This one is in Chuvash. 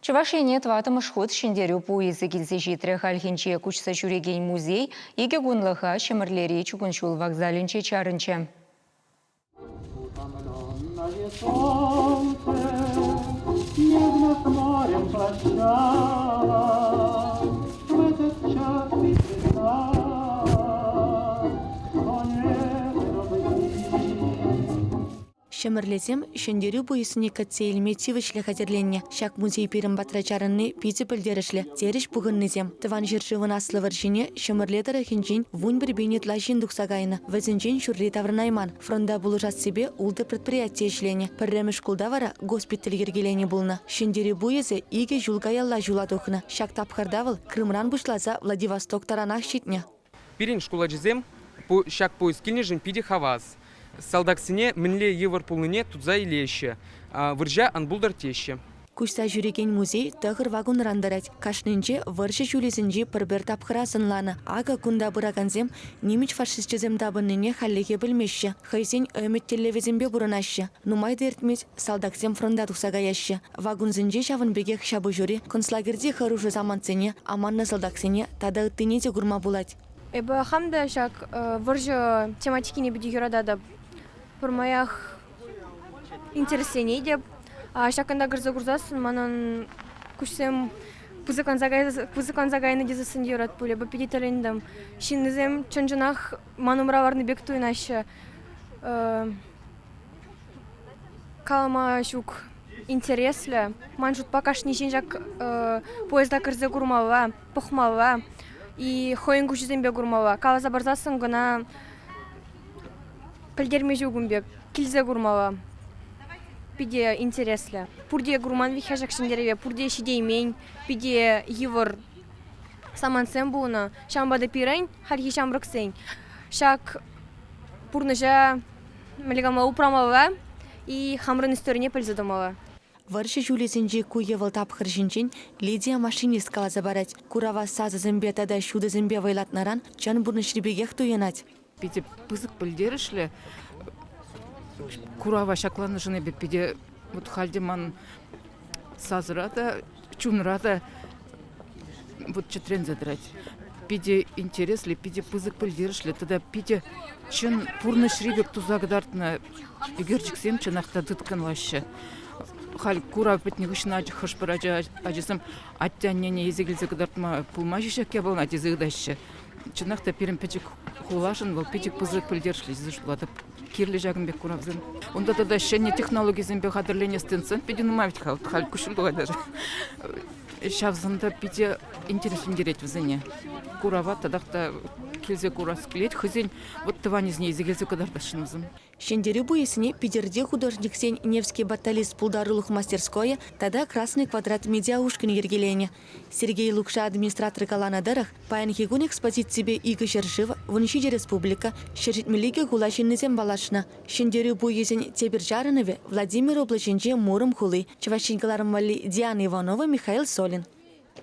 Чӑваш Ене тӑваттӑмӗш хут Ҫӗнтерӳ пуйӑсӗ килсе ҫитрӗ. Хальхинче куҫса ҫӳрекен музей икӗ кунлӑха Ҫӗмӗрлери чукун ҫул вокзалӗнче чарӑнчӗ. Нежно с морем прощалась, В этот час ты призналась, Что нет любви. Ҫӗмӗрлесем Ҫӗнтерӳ пуйӑсне кӗтсе илме тивӗҫлӗ хатӗрленнӗ. Ҫак музей пирӗн патра чарӑнни питӗ пӗлтерӗшлӗ, терӗҫ пухӑннисем. Тӑван ҫӗршывӑн Аслӑ вӑрҫине Ҫӗмӗрле тӑрӑхӗнчен 11 пин ытла ҫын тухса кайнӑ. Вӗсенчен ҫурри таврӑнайман. Фронта пулӑшассипе ултӑ предприяти ӗҫленӗ. Пӗрремӗш шкулта вара госпиталь йӗркеленӗ пулнӑ. Ҫӗнтерӳ пуйӑсӗ икӗ ҫул каялла ҫула тухнӑ. Ҫак тапхӑрта вӑл Крымран пуҫласа Владивосток таранах ҫитнӗ. Пирӗн шкул ачисем ҫак пуйӑс килнӗшӗн питӗ хавас. Салтаксене мӗнле йывӑр пулнине туса илеҫҫӗ, вӑрҫа ан пултӑр теҫҫӗ. Куҫса ҫӳрекен музей тӑхӑр вакунран тӑрать. Кашнинче вӑрҫӑ ҫулӗсенчи пӗр-пӗр тапхӑра сӑнланӑ. Акӑ кунта пыракансем нимӗҫ фашисчӗсем тапӑннине хальлӗхе пӗлмеҫҫӗ. Хӑйсен ӗмӗт-тӗллевӗсемпе пурӑнаҫҫӗ. Нумай та иртмест, салтаксем фронта тухса каяҫҫӗ. Вакунсенче ҫавӑн пекех ҫапӑҫури, концлагерьти хӑрушӑ самантсене, аманнӑ салтаксене тата ыттине те курма пулать. Эпӗ хам та ҫак вӑрҫӑ тематикине питӗ юрататӑп. Пӗрмаях интересленетӗп. Ҫакӑнта кӗрсе курсассӑн манӑн куҫсем пысӑкланса кайнӑ тесессӗн те юрать пуль. Эпӗ питӗ тӗлӗнтӗм. Ҫыннисем чӑн-чӑнах ман умра ларнӑ пек туйӑнаҫҫӗ. Калама ҫук интереслӗ. Ман шутпа кашни ҫын ҫак поезда кӗрсе курмалла, пӑхмалла и хӑйӗн куҫӗсемпе курмалла. Каласа парсассӑн кӑна пӗлтерме ҫук ун пек, килсе курмалла. Питӗ интереслӗ. Пурте курман вӗт-ха ҫак ҫӗнтерӗве, пурте ҫитеймен, питӗ йывӑр самантсем пулнӑ. Ҫавӑнпа та пирӗн, хальхи ҫамрӑксен, ҫак пурнӑҫа мӗнле калама, упрамалла и хамӑрӑн историне пӗлсе тӑмалла. Вӑрҫӑ ҫулӗсенчи ку е вӑл тапхӑр ҫинчен Лидия машинист каласа парать. Курава сасӑсемпе тата ҫутӑсемпе вӑйлатнӑран чӑн пурнӑҫри пекех туйӑнать. Питӗ пысӑк пӗлтерӗшлӗ курава ҫакланнӑшӑн эпӗ питӗ вот халь те ман сасӑра та, чунра та вот чӗтренсе тӑрать. Питӗ интереслӗ, питӗ пысӑк пӗлтерӗшлӗ тата питӗ чӑн пурнӑҫри пек туса кӑтартнӑ ӳкерчӗксем чӑнах та тыткӑнлаҫҫӗ. Халь курав пӗтнӗ хыҫҫӑн хӑш-пӗр ача ачасем атте-аннене илсе килсе кӑтартма пулмасть ҫак япалана тесе ыйтаҫҫӗ. Чӑнах та пирӗн пӗчӗк хулашӑн вӑл питӗ пысӑк пӗлтерӗшлӗ тесе шутлатӑп. Кирлӗ ҫакӑн пек куравсем. Унта тата ҫӗнӗ технологисемпе хатӗрленӗ стендсем питӗ нумай вӗт-ха. Халь куҫҫуль тухать даже. Ҫавсем та питӗ интереслентерет вӗсене. Курава татах та килсе курас килет. Хӑйсен вот тӑванӗсене илсе килсе кӑтартасшӑн вӗсем. Ҫӗнтерӳ пуйӑсне Питӗрти художниксен Невский баталист пултарулӑх мастерскойӗ тата Красный квадрат медиаушкӑн йӗркеленӗ. Сергей Лукша администратор каланӑ тӑрӑх, паянхи кун экспозиципе икӗ ҫӗршыв, 17 республика, 172 хула ҫыннисем паллашнӑ. Ҫӗнтерӳ пуйӑсӗн тепӗр чарӑнӑвӗ Владимир облаҫӗнчи Муром хули. Чӑваш Ен кӑларӑм валли Диана Иванова, Михаил Солин.